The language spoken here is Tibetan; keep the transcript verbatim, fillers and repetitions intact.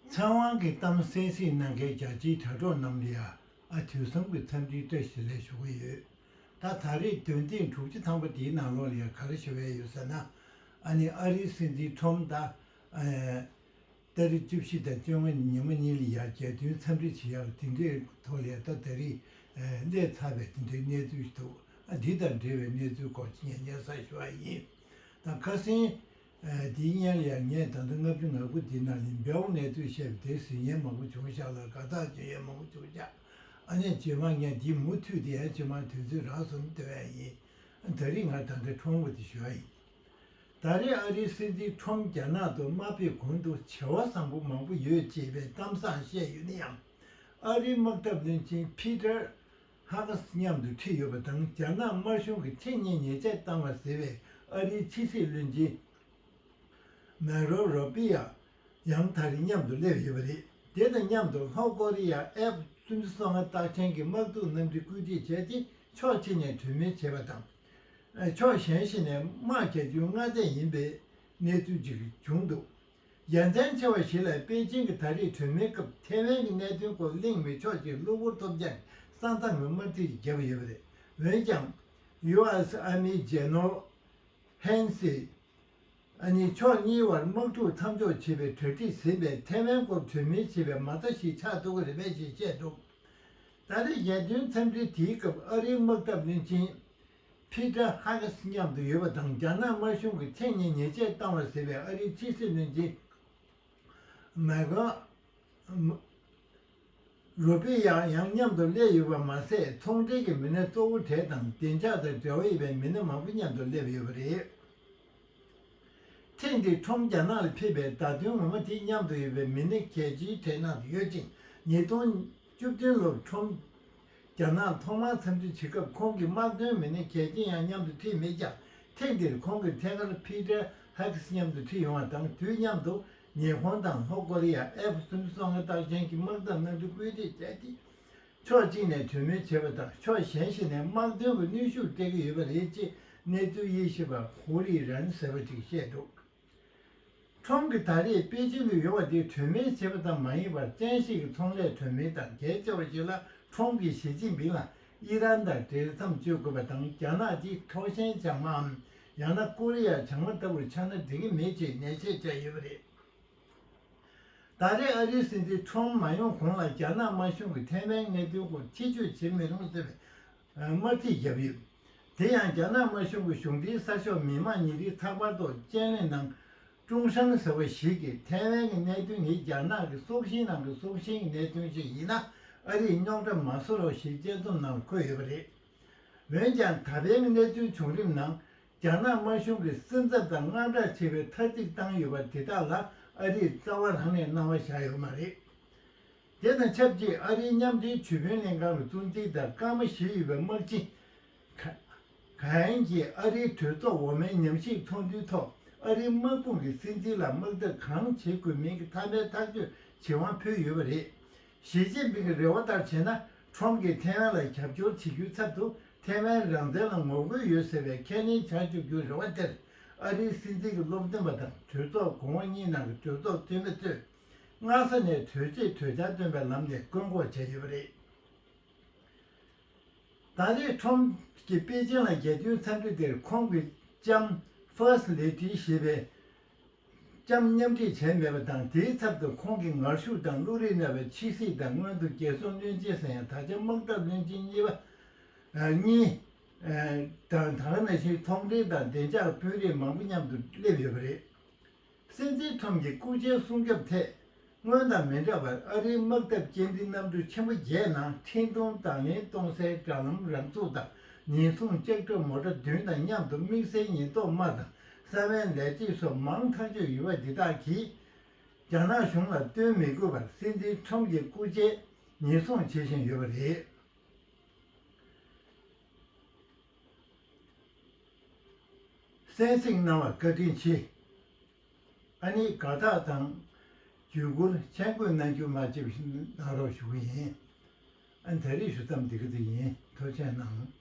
ཚེ་དབང་གི་གཏམ་གསན་གཟིགས་གནང་མཁན་རྒྱ་ཆེའི་དྲ་གྲོགས་རྣམས་ལ་ཡང་ཨ་དུས་གསུམ་གྱི་འཚམས་འདྲིའི་བཀྲ་ཤིས་བདེ་ལེགས་ཞུ་གི་ཡོད། ད་ད་རེས་འདོན་ཐེངས་དྲུག་ཅུ་ཐམ་པ་དེའི་ནང་ལོགས་ལ་ཡང་ག་རེ་ཞུ་བའི་ཡོད་ཟེར་ན། ཨ་ནི་ཨ་རིའི་སྲིད་འཛིན་ཁྲོམ་ད་ཨ་ཏ་རིག་བཅུ་བཞི་དང་བཅོ་ལྔ་ཉི་མ་གཉིས་ལ་ཡང་རྒྱལ་དོན་འཚམས་འདྲི་བྱེད་ཡག་དེ་འདྲའི་ཐོག་ལ་ཡང་ད་ད་རེས་ཨ་སླེབས་ཚར་བའི་དེ་འདྲའི་གནས་ཚུལ་ཞིག་འདུག་ཨ་འདི་དང་འབྲེལ་བའི་གནས་ཚུལ་སྐོར་ཅིག་ངས་སྙན་སེང་ཞུ་བ་ཡིན། ད་ཁ་སང་། ཨ་དེའི་སྔོན་ལ་ཡང་ངས་ད་ལྟ་ལྔ་བཅུ་ང་དགུ་འདི་ནང་ནས་བེའུ་གནས་ཚུལ་བཤད་པ་དེ་གཟིགས་མཁན་མང་པོ་བྱུང་ཤག་ལ་དགའ་རྟགས་བརྗོད་མཁན་མང་པོ་བྱུང་ཤག་ཨ་ནས་རྗེས་མ་ངས་འདི་མུ་མཐུད་དེ་ཡང་རྗེས་མ་དུས་ཚོད་རག་སོང་ན་སྟོན་ཡ་ཡིན། ཨ་ད་རིང་ང་ད་ལྟ་ཁྲོམ་གི་དེ་ཞུ་བ་ཡིན། ད་རེས་ཨ་རིའི་སྲིད་འཛིན་ཁྲོམ་རྒྱ་ནག་ཏུ་དམའ་ཕེབས་གོང་དུ་བྱ་བ་བཟང་པོ་མང་པོ་ཡོད་ཅེས་པའི་གཏམ་བཟང་བཤད་ཡོད་ན་ཡང་། ཨ་རིའི་དམག་འཐབ་བློན་ཆེན་ཕི་ཏར་ཧ་ག་སི་མཉམ་དུ་ཁྲིད་ཡོད་པ་དང་། རྒྱ་ནག་དམར་གཞུང་གི་ཐེངས་གཉིས་ཉེས་ཆད་བཏང་བ་ཟེར་བའི་ཨ་རིའི་ཕྱི་སྲིད་བློན་ཆེན་མེ་རོ་རོ་པི་ཡ་ཡང་ད་རེས་མཉམ་དུ་སླེབས་ཡོད་པ་རེད། དེ་དང་མཉམ་དུ་ལྷོ་ཀོ་རི་ཡ་ཨེཕ་སུམ་ཅུ་སོ་ལྔ་རྟགས་ཅན་གྱི་དམག་འཁྲུག་གནམ་གྲུ་བཀོད་སྒྲིག་བྱས་ཏེ་ཕྱོགས་གཅིག་ནས་གྲོས་མོལ་བྱས་པ་དང་། ཕྱོགས་གཞན་ཞིག་ནས་དམག་རྒྱག་རྒྱུའི་མངའ་ཐང་ཡིན་པའི་གནས་ཚུལ་ཅིག་བྱུང་འདུག་རྒྱལ་མཚན་ཆེ་བ་ཞིག་ལ་པེ་ཅིང་གིས་ད་རེས་གྲོས་མོལ་སྐབས་ཐའེ་ཝན་གྱི་གནད་དོན་སྐོར་གླེང་མི་ཆོག་ཅེས་གློ་བུར་ཐོབ་རྐྱང་གསང་ཐང་གི་དམར་ཐིག་བརྒྱབ་ཡོད་པ་རེད། འོན་ཀྱང་། ཡུ་ཨེས་ཨར་མི་ཇེ་ནོར་ཧན་སི། ཨ་ནི་ཕྱོགས་གཉིས་བར་དམག་འཁྲུག་མཚམས་འཇོག་བྱེད་པའི་གྲ་སྒྲིག་ཟིན་པས་ཐའེ་ཝན་སྐོར་གྲོས་མོལ་བྱེད་པའི་མ་རྩ་ཞིག་ཆགས་ཐུབ་ཀྱི་རེད་པས་ཞེས་བཤད་འདུག་ད་རེས་རྒྱལ་དོན་འཚམས་འདྲི་དེའི་སྐབས་ཨ་རིའི་དམག་འཐབ་བློན་ཆེན་ཕི་ཏྲ་ཧ་གེ་སི་མཉམ་དུ་ཡོད་པ་དང་། རྒྱ་ནག་དམར་གཞུང་གིས་ཐེངས་གཉིས་ཉེས་ཆད་བཏང་བ་ཟེར་བའི་ཨ་རིའི་ཕྱི་སྲིད་བློན་ཆེན་མེ་ཀོན་རུ་པི་ཡ་ཡང་མཉམ་དུ་སླེབས་ཡོད་པ་མ་ཟད། ཚོང་འབྲེལ་གྱི་མི་སྣ་གཙོ་བོ་གྲས་དང་བདེ་འཇགས་དང་འབྲེལ་བ་ཡོད་པའི་མི་སྣ་མང་པོ་མཉམ་དུ་སླེབས་ཡོད་པ་རེད། ཐེངས་འདིའི་ཁྲོམ་རྒྱ་ནག་ལ་ཕེབས་པའི་བརྡ་དོན་ངོ་མ་དེ་མཉམ་དུ་ཡོད་པའི་མི་སྣ་གལ་ཆེའི་གྲས་ནང་དུ་ཡོད་ཅིང་། ཉིས་སྟོང་བཅུ་བདུན་ལོར་ཁྲོམ་རྒྱ་ནག་ཐོག་མར་འཚམས་འདྲི་བྱེད་སྐབས་ཁོང་གི་དམག་དོན་མི་སྣ་གལ་ཆེ་ཡང་མཉམ་དུ་ཁྲིད་མེད་ཀྱང་། ཐེངས་འདིར་ཁོང་གིས་ཐད་ཀར་ཕི་ཏྲ་ཧ་གེ་སི་མཉམ་དུ་ཁྲིད་ཡོང་བ་དང་། དུས་མཉམ་དུ་ཉི་ཧོང་དང་ལྷོ་ཀོ་རི་ཡ་ཨེཕ་སུམ་ཅུ་སོ་ལྔ་རྟགས་ཅན་གྱི་དམག་འཐབ་གནམ་གྲུ་བཀོད་སྒྲིག་བྱས་ཏེ། ཕྱོགས་གཅིག་ནས་གྲོས་མོལ་བྱས་པ་དང་། ཕྱོགས་གཞན་ཞིག་ནས་དམག་དོན་གྱི་གནོན་ཤུགས་སྤྲད་ཀྱི་ཡོད་པ་རེད་ཅེས་གནས་ཚུལ་དབྱེ་ཞིབ་པ་ཧུ་རི་རན་ཟེར་བ་ཅིག་བཤད་འདུག་ཁྲོམ་གྱིས་ད་རེས་པེ་ཅིང་དུ་ཡོད་པ་དེ་གྲོས་མོལ་བྱེད་པ་ཙམ་མ་ཡིན་པར། བཙན་ཤེད་ཀྱིས་ཚོང་ལས་གྲོས་མོལ་དང་། གལ་ཆེ་བ་ཞིག་ལ་ཁྲོམ་གྱིས་ཞི་ཅིན་ཕིང་ལ་ཨི་རན་དང་འབྲེལ་མཚམས་གཅོད་དགོས་པ་དང་། རྒྱ་ནག་གཅིག་འཕྲོག་ཞེན་བྱང་མའམ་ཡང་ན་ཀོ་རི་ཡ་བྱང་མ་ལྟ་བུར་ཆགས་ན་འགྲིག་གི་མེད་ཅེས་ནན་བཤད་བྱས་ཡོད་པ་རེད། ད་རེས་ཨ་རིའི་སྲིད་འཛིན་ཁྲོམ་མ་ཡོང་གོང་ལ་རྒྱ་ནག་དམར་གཞུང་གིས་ཐའེ་ཝན་གནད་དོན་སྐོར་ཐེ་བྱུས་བྱེད་མི་རུང་ཟེར་བའི་དམར་ཐིག་བརྒྱབ་ཡོད། དེ་ཡང་རྒྱ་ནག་དམར་གཞུང་གིས་གཞུང་འབྲེལ་གསར་ཤོག་མི་དམངས་ཉིན་རེའི་ཚགས་པར་ཐོག་དཔྱད་གླེང་ནང་། ཀྲུང་ཧྲན་ཟེར་བ་ཞིག་གིས་ཐའེ་ཝན་གྱི་གནད་དོན་ནི་རྒྱ་ནག་གི་སྲོག་ཤིང་ནང་གི་སྲོག་ཤིང་གི་གནད་དོན་ཞིག་ཡིན་ན། ཨ་རིས་རྙོག་དྲ་མ་བཟོ་རོགས་ཞེས་དཔྱད་རྩོམ་ནང་འཁོད་ཡོད་པ་རེད། འོན་ཀྱང་། ད་ཕན་གྱི་གནས་ཚུལ་བྱུང་རིམ་ནང་། རྒྱ་ནག་དམར་གཞུང་གིས་སེམས་འཚབ་དང་དངངས་སྐྲག་ཆེ་བའི་ཐ་ཚིག་བཏང་ཡོད་པ་དེ་དག་ལ་ཨ་རིས་རྩ་བ་རང་ནས་སྣང་བ་བཞག་ཡོད་མ་རེད། དེ་དང་ཆབས་ཅིག་ཨ་རིའི་མཉམ་འབྲེལ་ཇུས་འབུལ་ལྷན་ཁང་གི་གཙོ་འཛིན་དང་སྐར་མ་བཞི་ཡོད་པའི་དམག་སྤྱི་ག་གྷན་གྱིས་ཨ་རིའི་གྲོས་ཚོགས་འོག་མའི་ཉམས་ཞིབ་ཚོགས་འདུའི་ཐོག་ཨ་རིའི་དམག་དཔུང་གིས་སྲིད་འཛིན་ལ་དམག་འཐབ་གང་བྱེད་དགོས་མིན་གྱི་མཐའ་མའི་ཐག་གཅོད་བྱེད་དབང་ཕུལ་ཡོད་པ་རེད། ཞི་ཅིན་ཕིང་གི་རེ་བ་ལྟར་བྱས་ན། ཁྲོམ་གྱིས་ཐའེ་ཝན་ལ་རྒྱབ་སྐྱོར་བྱེད་རྒྱུའི་ཚབ་ཏུ། ཐའེ་ཝན་རང་བཙན་ལ་ངོ་རྒོལ་ཡོད་ཟེར་བའི་ཁས་ལེན་བྱ་བཅུག་རྒྱུའི་རེ་བ་དེར། ཨ་རིའི་སྲིད་འཛིན་གྱི་སློབ་སྟོན་པ་དང་གྲོས་ཚོགས་གོང་འོག་གཉིས་ནང་གི་གྲོས་ཚོགས་འཐུས་མི་ཚོས། སྔ་ས་ནས་གྲོས་ཆོད་གྲོས་འཆར་བཏོན་པའི་ལམ་ནས་བཀག་འགོག་བྱས་ཡོད་པ་རེད། ད་རེས་ཁྲོམ་གྱིས་པེ་ཅིང་ལ་རྒྱལ་དོན་འཚམས་འདྲི་དེར་ཁོང་གི་ལྕམ་First Lady་ཞེས་པའི་ལྕམ་མཉམ་འཁྲིད་བྱས་མེད་པ་དང་། དེའི་ཚབ་ཏུ་ཁོང་གིས་ངར་ཤུགས་དང་བློ་རིག་རྣོ་བའི་ཕྱི་སྲིད་དང་། སྔོན་དུ་རྒྱལ་སྲུང་བློན་ཆེན་ཟེར་ཡང་ད་ཆ་དམག་འཐབ་བློན་ཆེན་གཉིས་པ། ཨ་གཉིས། ཨ་དང་། ད་ག་ནང་བཞིན་ཚོང་འབྲེལ་དང་བདེ་འཇགས་དཔོན་རིགས་མང་པོ་མཉམ་དུ་སླེབས་ཡོད་པ་རེད། སྲིད་འཛིན་ཁྲོམ་གྱི་སྐུ་ཕྱྭའི་སྲུང་སྐྱོབ་ཐད། སྔོན་དང་མི་འདྲ་བར་ཨ་རིའི་དམག་འཐབ་སྐྱེལ་འདྲེན་གནམ་གྲུ་ཆེན་པོ་བརྒྱད་ནང་འཕྲིན་གཏོང་དང་ལེན་གཏོང་སའི་དྲ་ལམ་རང་ཚུགས་དང་། ཉེན་སྲུང་ལྕགས་སྒྲོག་མོ་ཊ་བདུན་དང་མཉམ་དུ་དམིགས་བསལ་ཉེན་རྟོག་དམག་དང་ས་བོན་ལས་བྱེད་སོགས་མང་ཐག་ཆོད་ཡོད་པ་འདི་དག་གིས་རྒྱ་ནག་གཞུང་ལ་སྟོན་མི་དགོས་པར་སྲིད་འཛིན་ཁྲོམ་གྱི་སྐུ་ཕྱྭས་ཉེན་སྲུང་བྱེད་བཞིན་ཡོད་པ་རེད། གསན་གཟིགས་གནང་བར་བཀའ་དྲིན་ཆེ། ཨ་ནི་དགའ་རྟགས་དང་བརྒྱུད་བསྐུར་མཆན་འགོད་གནང་རྒྱུ་མ་བརྗེད་པ་ཞིག་གནང་རོགས་ཞུ་གི་ཡིན། ཨ་ནི་ད་རེས་ཞུ་མཚམས་འདི་ག་ཙམ་ཡིན། ཐུགས་རྗེ་གནང་།